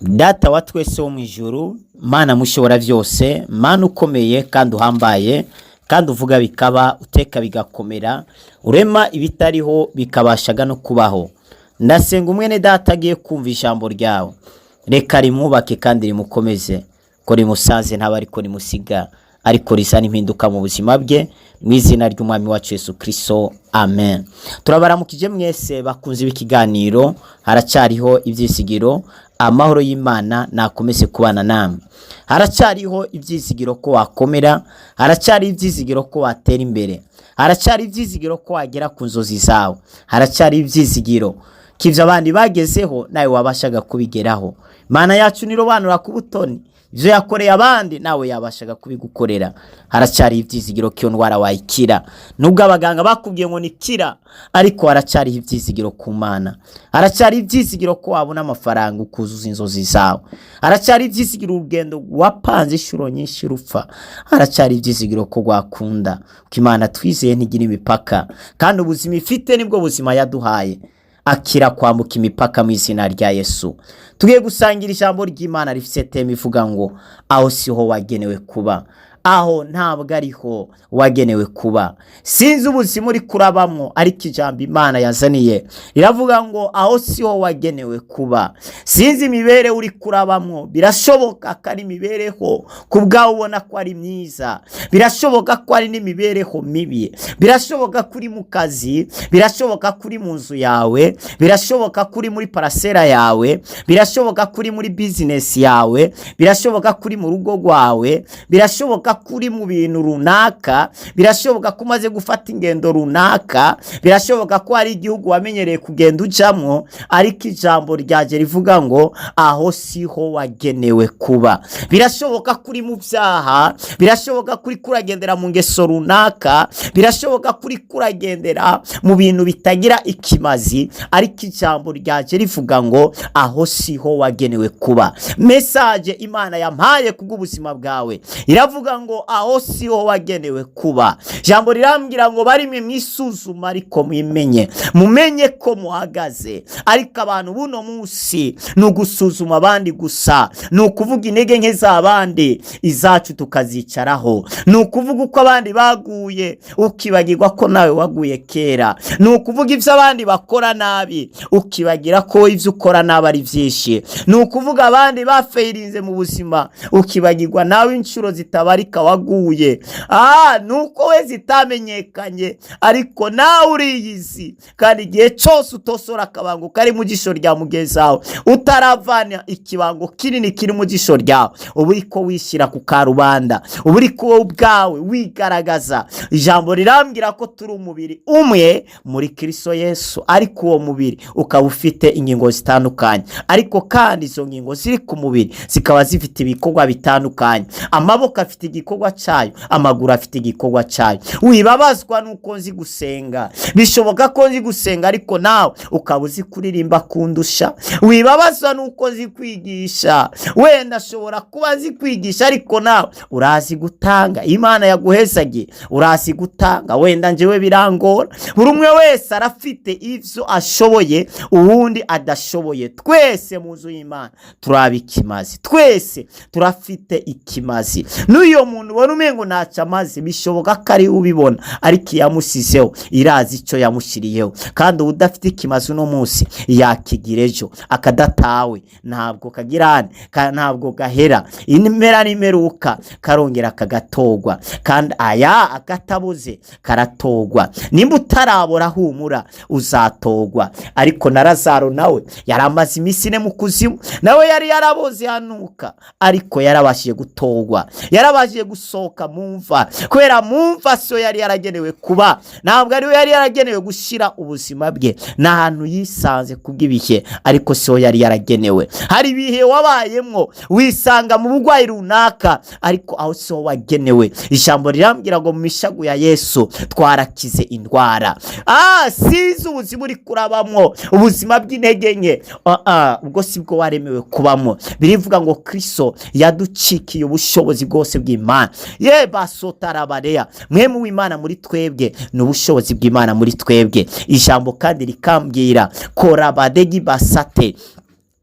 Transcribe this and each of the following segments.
Data wa twese wo mu ijuru, Mana mushobora byose, Mana ukomeye kandi uhambaye, kandi uvuga bikaba, uteka bigakomera, urema ibitariho bikabashaga no kubaho. Ndasenga umwene data agiye kumva ijambo ryawe, reka rimwubake kandi rimukomeze, ko rimusanze ntaba ariko rimusiga, ariko rizana impinduka mu buzima bwe, mu izina ry'umwami wacu Yesu Kristo, amen. Turabaramukije mwese bakunze ikiganiro haracyariho ibyizigiro. Amahoro y'Imana nakomeze kubana namwe. Haracyariho ibyizigiro ko wakomera, haracyari ibyizigiro ko watera imbere, haracyari ibyizigiro ko wagera ku nzozi zawe, haracyari ibyizigiro ko ibyo abandi bagezeho nawe wabashaga kubigeraho. Mana yacu nirobanura ku butoni, ibyo yakoreye abandi nawe yabashaga kubigukorera. Haracyari ibyizigiro ko iyo ndwara wayikira, nubwo abaganga bakubwiye ngo nikira, ariko haracyariho ibyizigiro ku Mana. Haracyari ibyizigiro ko wabona amafaranga ukuzuza inzozi zawe. Haracyari ibyizigiro urugendo wapanze inshuro nyinshi rupfa, haracyari ibyizigiro ko rwakunda, ko Imana twizeye ntigira imipaka, kandi ubuzima ifite nibwo buzima yaduhaye. Akira kwambuka imipaka mu izina rya Yesu. Tugiye gusangira ijambo ry'Imana rifite thème ivuga ngo aho siho wagenewe kuba. Aho ntabwo ariho wagenewe kuba. Sinzi ubuzima uri kurabamwo, ariko ijambo Imana yazaniye riravuga ngo aho siho wagenewe kuba. Sinzi imibereho uri kurabamwo, birashoboka ko ari imibereho ku bwawe ubona ko ari myiza, birashoboka ko ari n'imibereho mibi, birashoboka ko uri mu kazi, birashoboka ko uri mu nzu yawe, birashoboka ko uri muri parcelle yawe, birashoboka ko uri muri business yawe, birashoboka ko uri mu rugo rwawe, birashoboka ko uri mu bintu runaka, birashoboka ko umaze gufata ingendo runaka, birashoboka ko hari igihugu wamenyereye kugenda ujamwo, ariko ijambo ryaje rivuga ngo aho siho wagenewe kuba. Birashoboka ko uri mu byaha, birashoboka ko uri kuragendera mu ngeso runaka, birashoboka ko uri kuragendera mu bintu bitagira ikimazi, ariko ijambo ryaje rivuga ngo aho siho wagenewe kuba. Message Imana yampaye kubw'ubuzima bwawe iravuga ngo aho siho wagenewe kuba. Ijambo rirambwira ngo barimwe mwisuzuma, ariko mwimenye, mumenye ko muhagaze. Ariko abantu buno munsi ni ugusuzuma abandi gusa, ni ukuvuga intege nke z'abandi, izacu tukazicaraho, ni ukuvuga uko abandi baguye, ukibagirwa ko nawe waguye kera, ni ukuvuga ibyo abandi bakora nabi, ukibagira ko ibyo ukora nabi ari byinshi, ni ukuvuga abandi bafailinze mu buzima, ukibagirwa nawe inshuro zitabarika waguye. Ni uko we zitamenyekanye, ariko nawe uriyizi. Kandi igihe cyose utosora akabango kari mu jisho rya mugenzi wawe, utaravana ikibango kinini kiri mu jisho ryawe, uba uri ko wishyira ku karubanda, uba uri ko wowe ubwawe wigaragaza. Ijambo rirambwira ko turi umubiri umwe muri Kristo Yesu, ariko uwo mubiri ukaba ufite ingingo zitandukanye, ariko kandi izo ngingo ziri ku mubiri zikaba zifite ibikorwa bitandukanye. Amaboko afite igikorwa cyayo, amaguru afite igikorwa cyayo. Wibabazwa nuko nzi gusenga, bishoboka ko nzi gusenga ariko nawe ukaba uzi kuririmba kundusha. Wibabazwa nuko nzi kwigisha, wenda ashobora kuba nzi kwigisha ariko nawe urazi gutanga. Imana yaguhezagiye, urazi gutanga, wenda njyewe birangora. Buri umwe wese arafite ibyo ashoboye uwundi adashoboye. Twese mu nzu y'Imana turaba ikimazi, twese turafite ikimazi. N'uyo muntu ubona umengo ntacyo amaze, bishoboka ko ari we ubibona, ariko iyamusizeho irazi icyo yamushyiriyeho. Kandi udafite ikimazi uno munsi yakigira ejo. Akadatawe ntabwo kagirane, ntabwo gahera, impera n'imperuka karongera kagatogwa, kandi aya akatabuze karatogwa. Nimba utarabora, humura, uzatogwa. Ariko na Lazaro nawe yari amaze iminsi 4 mu kuzimu, nawe yari yaraboze hanuka, ariko yarabashije gutogwa, yarabashije gusohoka mu mva, kubera mu mva so yari yaragenewe kuba, ntabwo ariwe yari yaragenewe gushyira ubuzima bwe. Ni ahantu yisanze kubw'ibihe, ariko siho yari yaragenewe. Hari ibihe wabayemwo wisanga mu burwayi runaka, ariko aho siho wagenewe. Ijambo rirambwira ngo mu mishagu ya Yesu twarakize indwara. Size ubuzima uri kurabamwo, ubuzima bw'intege nke, ubwo si bwo waremewe kubamo. Birivuga ngo Kristo yaducikiye ubushobozi bwose bw'Imana. Ye basotarabareya, mwemu w'Imana muri twebwe ni ubushobozi bw'Imana muri twebwe. Ijambo kandi rikambwira korabadegi basate.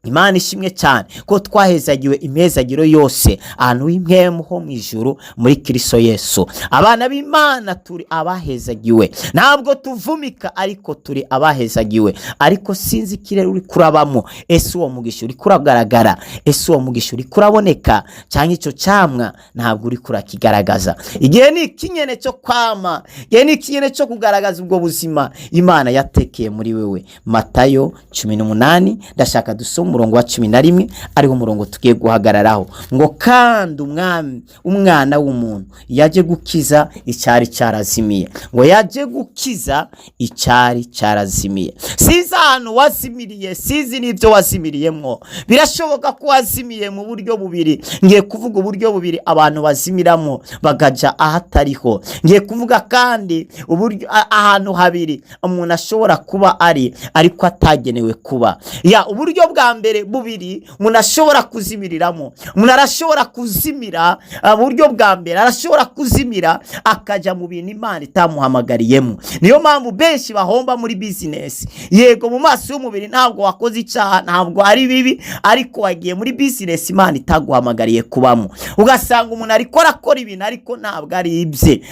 Imana ishimwe cyane ko twahezagiwe imihezagiro yose ahantu h'impwemu ho mu ijuru muri Kristo Yesu. Abana b'Imana turi abahezagiwe, ntabwo tuvumika ariko turi abahezagiwe. Ariko sinzi ikirere uri kurabamo, ese uwo mugisha uri kuragaragara? Ese uwo mugisha uri kuraboneka? Cyangwa icyo cyamwa ntabwo uri kurakigaragaza? Igihe ni ikinyene cyo kwama, igihe ni ikinyene cyo kugaragaza ubwo buzima Imana yatekeye muri wewe. Matayo 18, ndashaka dusome umurongo wa 11, ariho umurongo tugiye guhagararaho, ngo kandi umwami umwana w'umuntu yaje gukiza icyari cyarazimiye, ngo yaje gukiza icyari cyarazimiye. Sinzi ahantu wazimiriye, sinzi n'ibyo wazimiriyemwo. Birashoboka ko wazimiye mu buryo bubiri. Ngiye kuvuga uburyo bubiri abantu bazimiramo bakaja ahatariho. Ngiye kuvuga kandi uburyo ahantu habiri umuntu ashobora kuba ari ariko atagenewe kuba. Ya uburyo bwa mbere bubiri umuntu ashobora kuzimiriramo, umuntu arashobora kuzimira, uburyo bwa mbere arashobora kuzimira akajya mu bintu Imana itamuhamagariyemo. Niyo mpamvu benshi bahomba muri bizinesi. Yego, mu maso y'umubiri ntabwo wakoze icyaha, ntabwo ari bibi, ariko wagiye muri bizinesi Imana itaguhamagariye kubamo. Ugasanga umuntu ariko arakora ibintu ariko ntabwo ari ibye,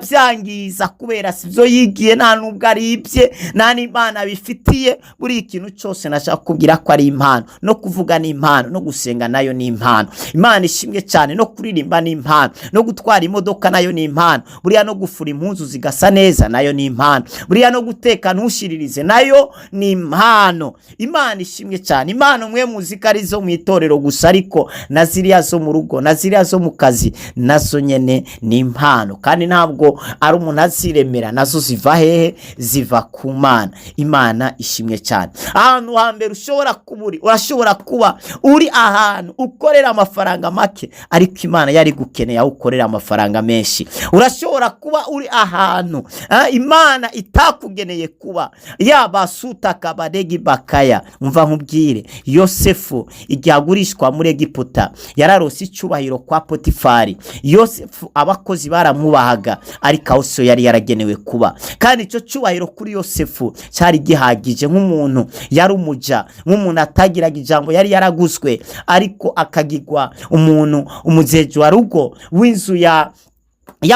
arabyangiza kubera si byo yigiye, nta nubwo ari ibye, nta n'Imana bifitiye. Buri ikintu cyose nashaka kubwira ko ari impano, no kuvuga ni impano, no gusenga nayo ni impano. Imana ishimwe cyane. No kuririmba ni impano, no gutwara imodoka nayo ni impano, buriya no gufura impuzu zigasa neza nayo ni impano, buriya no guteka ntushiririze nayo ni impano. Imana ishimwe cyane. Impano mwe muzi ko ari zo mu itorero gusa, ariko na ziriya zo mu rugo na ziriya zo mu kazi nazo nyene ni impano, kandi ntabwo ari umuntu aziremera, nazo ziva hehe? Ziva ku Mana. Imana ishimwe cyane. Ahantu hambere ushobora kuba uri, urashobora kuba uri ahantu ukorera amafaranga make, ariko Imana yari gukeneye aho ukorera amafaranga menshi. Urashobora kuba uri ahantu Imana itakugeneye kuba. Yaba sutaka badegi bakaya. Umva nkubwire, Yosefu igihe agurishwa muri Egiputa yararose icyubahiro kwa Potifari. Yosefu abakozi baramwubahaga, ariko aho so yari yaragenewe kuba. Kandi icyo cyubahiro kuri Yosefu cyari gihagije nk'umuntu yari umuja, nk'umuntu atagiraga ijambo, yari yaraguzwe, ariko akagirwa umuntu umuzeji wa rugo w'inzu ya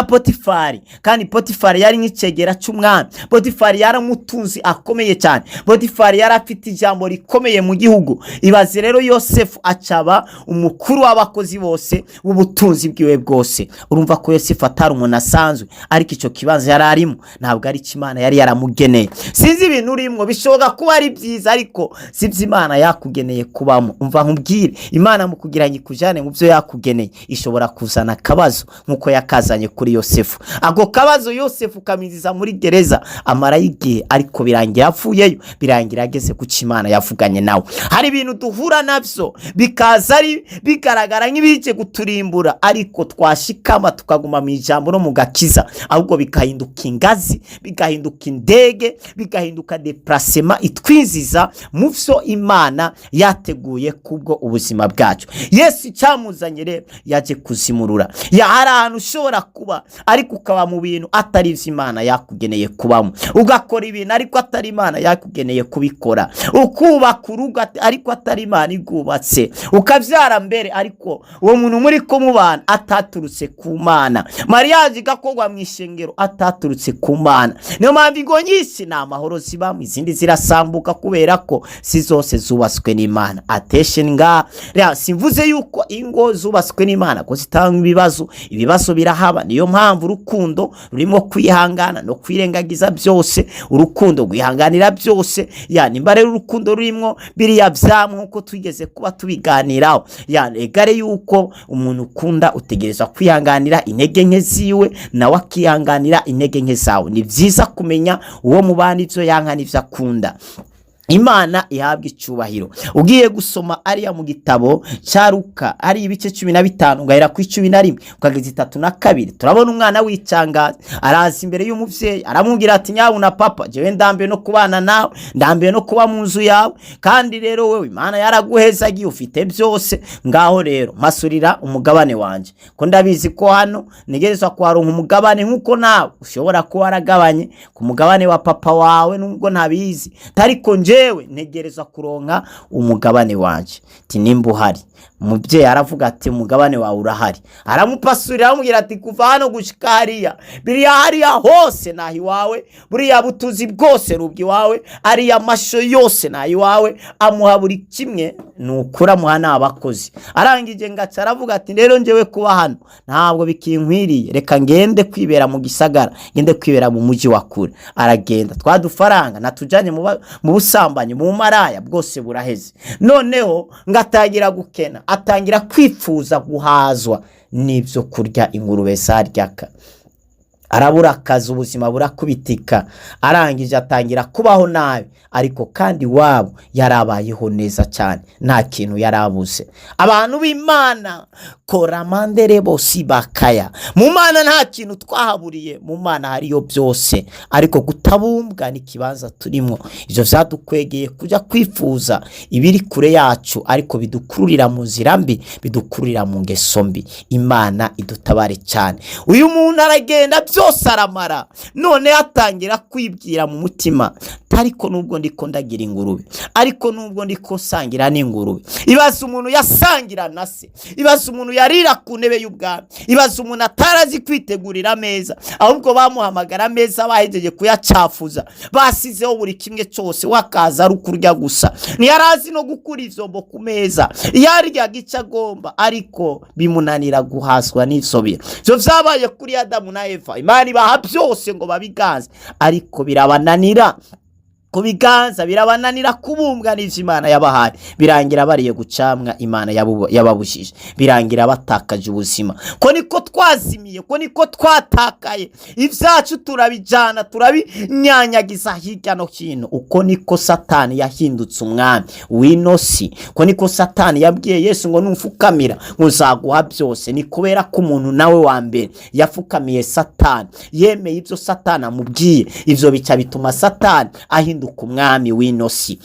Potifari. Kandi Potifari yari nk'icegera cy'umwami. Potifari yari umutunzi akomeye cyane. Potifari yari afite ijambo rikomeye mu gihugu. Ibaze rero, Yosefu acaba umukuru w'abakozi bose w'ubutunzi bwiwe bwose. Urumva ko Yosefu atari umuntu asanzwe, ariko icyo kibanza yari arimo ntabwo ari cyo Imana yari yaramugeneye. Sinzi ibintu urimo, bishoboka kuba ari byiza, ariko si byo Imana yakugeneye kubamo. Umva nkubwire, Imana mu kugira ngo ikujyane mu byo yakugeneye ishobora kuzana akabazo nk'uko yakazanye kuri Yosefu. Ako kabazo Yosefu kaminjiza muri gereza, amarayo igihe, ariko birangira avuyeyo, birangira ageze ku cyo Imana yavuganye nawe. Hari ibintu duhura nabyo bikaza ari bigaragara nk'ibije guturimbura, ariko twashikama tukaguma mu ijambo no mu gakiza, ahubwo bigahinduka ingazi, bigahinduka indege, bigahinduka déplacement itwinjiza mu byo Imana yateguye kubwo ubuzima bwacu. Yesu icyamuzanye rero yaje kuzimurura. Ya hari ahantu ushobora kuba ariko ukaba mu bintu atari ibyo Imana yakugeneye kubamo, ugakora ibintu ariko atari Imana yakugeneye kubikora, ukubaka urugo ariko atari Imana igubatse, ukabyara mbere ariko uwo muntu muri kumubana ataturutse ku Mana, mariage igakorwa mu ishengero ataturutse ku Mana. Niyo mpamvu ingo nyinshi ni amahoro zibamo, izindi zirasambuka kubera ko si zose zubatswe n'Imana. Attention ngaha. Rero simvuze yuko ingo zubatswe n'Imana ko zitanga ibibazo, ibibazo birahaba. Niyo mpamvu urukundo rurimo kwihangana no kwirengagiza byose, urukundo rwihanganira byose. Ya nimba rero urukundo rurimo biriya byamwa nk'uko tugeze kuba tubiganiraho, ya egare yuko umuntu ukunda utegereza kwihanganira intege nke ziwe, nawe akihanganira intege nke zawe. Ni byiza kumenya uwo mubana ibyo yanka n'ibyo akunda. Imana ihabwa icyubahiro. Ugiye gusoma ariya mu gitabo cya Luka, ari ibice 15, ugahera ku 11 ukageza 32, turabona umwana w'icangaza araza imbere y'umubyeyi, aramubwira ati: "Nyabuna papa, jewe ndambiwe no kubana nawe, ndambiwe no kuba mu nzu yawe. Kandi rero wewe Imana yaraguhezagiye, ufite byose. Ngaho rero mpasurira umugabane wanjye, ko ndabizi ko hano ntegerezwa kuharonka umugabane nk'uko nawe ushobora kuba waragabanye ku mugabane wa papa wawe, nubwo ntabizi, ariko njyewe Jewe ntegereza kuronka umugabane wanje. Ati nimba uhari. Umubyeyi aravuga ati umugabane wawe urahari. Aramupasurira, aramubwira ati kuva hano gushika hariya, biriya hariya hose naho iwawe, buriya butuzi bwose rubwa iwawe, ariya masho yose naho iwawe. Amuha buri kimwe, ni ukuri amuha n'abakozi. Arangije ngaca aravuga ati rero njyewe kuba hano ntabwo bikinkwiriye, reka ngende kwibera mu gisagara, ngende kwibera mu mujyi wa kure. Aragenda, twa dufaranga natujanye mu busambanyi, mu maraya, bwose buraheze. Noneho ngatangira gukena, atangira kwifuza guhazwa n'ibyo kurya ingurube zaryaka. Arabura akazi, ubuzima burakubitika. Arangije atangira kubaho nabi, ariko kandi iwabo yarabayeho neza cyane, nta kintu yarabuze. Abantu b'Imana, koramandere bose bakaya mu Mana, nta kintu twahaburiye mu Mana, hariyo byose. Ariko kutabumbwa n'ikibanza turimo, ibyo byadukwegeye kujya kwifuza ibiri kure yacu, ariko bidukururira mu nzira mbi, bidukururira mu ngeso mbi. Imana idutabare cyane. Uyu muntu aragenda, byose aramara. None atangira kwibwira mu mutima, ariko nubwo ndiko ndagira ingurube, ariko nubwo ndiko nsangira n'ingurube. Ibaze umuntu yasangira na se, ibaze umuntu yarira ku ntebe y'ubwami, ibaze umuntu atarazi kwitegurira ameza, ahubwo bamuhamagara ameza bahejeje kuyacafuza, basizeho buri kimwe cyose, wakaza ari ukurya gusa. Ntiyarazi no gukura ivyombo ku meza, yaryaga icyo agomba, ariko bimunanira guhazwa n'ivyo bintu. Ivyo vyabaye kuri Adamu na Eva. Imana ibaha byose ngo babiganze, ariko birabananira kubiganza, birabananira kubumbwa n'ivyo Imana yabahaye. Birangira bariye gucamwa Imana yababujije, birangira batakaje ubuzima. Ko niko twazimiye, ko niko twatakaye ibyacu, turabijana, turabinyanyagiza hirya no hino. Uko niko Satani yahindutse umwami w'ino si. Ko niko Satani yabwiye Yesu ngo numfukamira ngo nzaguha byose. Ni kubera ko umuntu nawe wa mbere yafukamiye Satani, yemeye ibyo Satani amubwiye. Ivyo bica bituma Satani ahinduka umwami w'ino si.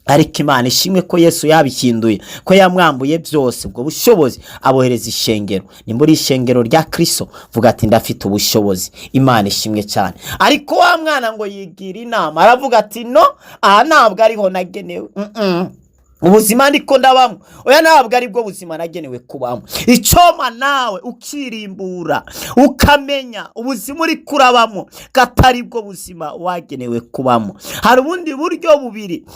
Ariko Imana ishimwe ko Yesu yabihinduye, ko yamwambuye byose ubwo bushobozi, abohereza ishengero. Ni muri ishengero rya Kristo, vuga ati ndafite ubushobozi. Imana ishimwe cyane. Ariko wa mwana ngo yigira inama, aravuga ati no, aha ntabwo ariho nagenewe. Ubuzima ndiko ndabamo, oya, ntabwo aribwo buzima nagenewe kubamo. Icoma nawe ukirimbura, ukamenya ubuzima uri kurabamo katari bwo buzima wagenewe kubamo. Hari ubundi buryo bubiri.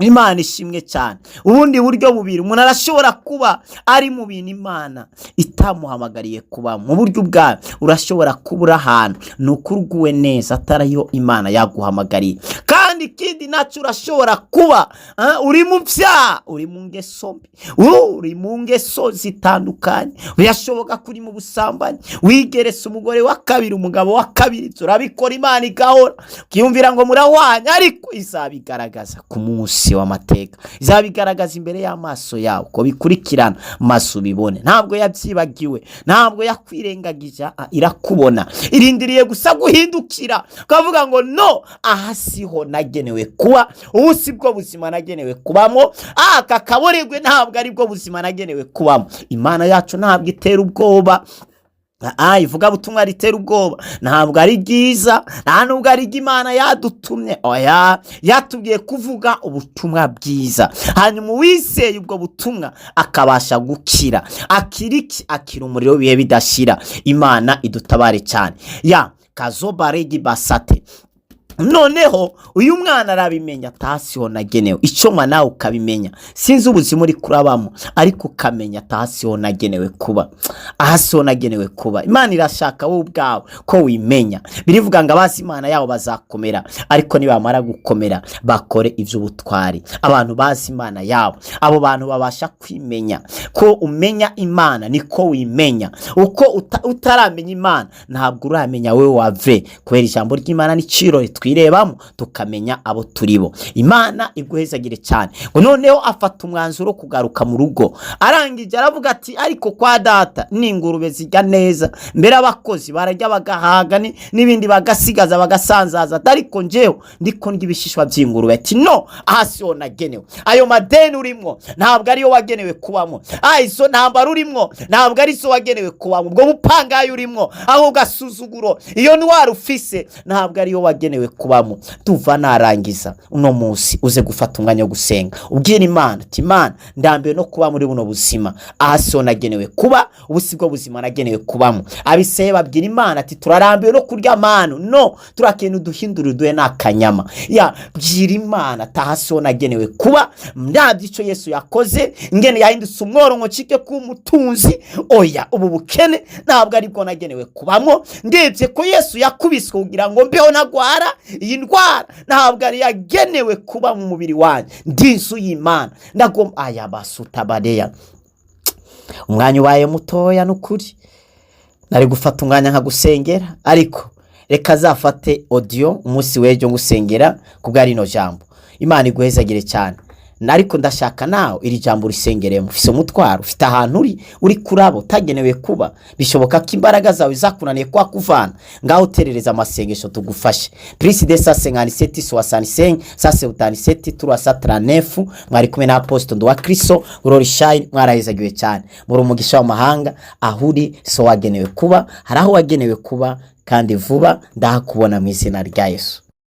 Imana ishimwe cyane. Ubundi buryo bubiri, umuntu arashobora kuba ari mu bintu Imana itamuhamagariye kuba. Mu buryo ubwawe urashobora kuba uri ahantu ni uko neza atariyo Imana yaguhamagariye. Kandi ikindi nacyo, urashobora kuba uri mu byaha, uri mu ngeso mbi, uri mu ngeso zitandukanye. Birashoboka ko uri mu busambanyi, wigerese umugore wa kabiri, umugabo wa kabiri. Turabikora, Imana igahora ukiyumvira ngo murahwanye, ariko izabigaragaza ku munsi w'amateka, izabigaragaza imbere y'amaso yawe ko bikurikirana, maso ubibone. Ntabwo yabyibagiwe, ntabwo yakwirengagije, irakubona, irindiriye gusa guhindukira ukavuga ngo no, aha siho nagenewe kuba, ubu si bwo buzima nagenewe kubamo, aka kaboregwe ntabwo ari bwo buzima nagenewe kubamo. Imana yacu ntabwo itera ubwoba. Ivugabutumwa ritera ubwoba ntabwo ari ryiza, nta nubwo ari Imana yadutumye. Oya, yatubwiye kuvuga ubutumwa bwiza, hanyuma uwizeye ubwo butumwa akabasha gukira. Akira iki? Akira umuriro w'ibihe bidashira. Imana idutabare cyane. Ya kazobaregi basate. Noneho uyu mwana arabimenya, atasiho nagenewe. Icyo nawe ukabimenya, sinzi ubuzima uri kurabamo, ariko ukamenya atasiho nagenewe kuba, aha siho nagenewe kuba. Imana irashaka wowe ubwawe ko wimenya. Birivuga ngo abazi Imana yabo bazakomera, ariko nibamara gukomera bakore iby'ubutwari. Abantu bazi Imana yabo, abo bantu babasha kwimenya. Ko umenya Imana niko wimenya. Uko utaramenya Imana, ntabwo uramenya wowe wave, kubera ijambo ry'Imana n'iciro twirebamo tukamenya abo turi bo. Imana iguhezagire cyane. Ngo noneho afata umwanzuro wo kugaruka mu rugo. Arangije aravuga ati ariko kwa data n'ingurube zijya neza, mbere abakozi barajya bagahaga n'ibindi bagasigaza bagasanzaza, ariko njyewe ndiko ndya ibishishwa by'ingurube. Ati no, aha siho nagenewe. Ayo madeni urimo ntabwo ariyo wagenewe kubamo. Izo ntambara urimo ntabwo arizo wagenewe kubamo. Ubwo bupangayi urimo, aho gasuzuguro, iyo ndwara ufise, ntabwo ariyo wagenewe. kubamo. Tuva narangiza uno munsi, uze gufata umwanya wo gusenga, ubwira Imana ati: "Imana, ndambiwe no kuba muri buno buzima. Aha siho nagenewe kuba, ubu si bwo buzima nagenewe kubamo." Abiseye babwira Imana ati: "Turarambiwe no kurya manu, no turakeneye uduhindure, uduhe n'akanyama." Ya bwira Imana ati: "Aha siho nagenewe kuba. Ndabye icyo Yesu yakoze, ingene yahindutse umworo ngo ncike kuba umutunzi, oya, ubu bukene ntabwo aribwo nagenewe kubamo. Ndebye ko Yesu yakubiswe kugira ngo mbeho ntagwara, iyi ndwara ntabwo ari yagenewe kuba mu mubiri wanjye. Ndi inzu y'Imana, ndagomba aya basutabareya." Umwanya ubaye mutoya, n'ukuri nari gufata umwanya nkagusengera, ariko reka azafate audio umunsi w'ejo ngusengera ku bwa rino jambo. Imana iguhezagire cyane. Ariko ndashaka nawe iri jambo urisengeremo. Ufise umutwaro, ufite ahantu uri kuraba utagenewe kuba. Bishoboka ko imbaraga zawe zakunaniye kwa kuvana ngaho. Uterereza amasengesho tugufashe. Plus 257 65 177 339. Mwari kumwe na Apostle Nduwa Kristo Glory Shine. Mwarahezagiwe cyane, muri umugisha w'amahanga. Aho uri so wagenewe kuba, hari aho wagenewe kuba, kandi vuba ndahakubona mu izina rya Yesu.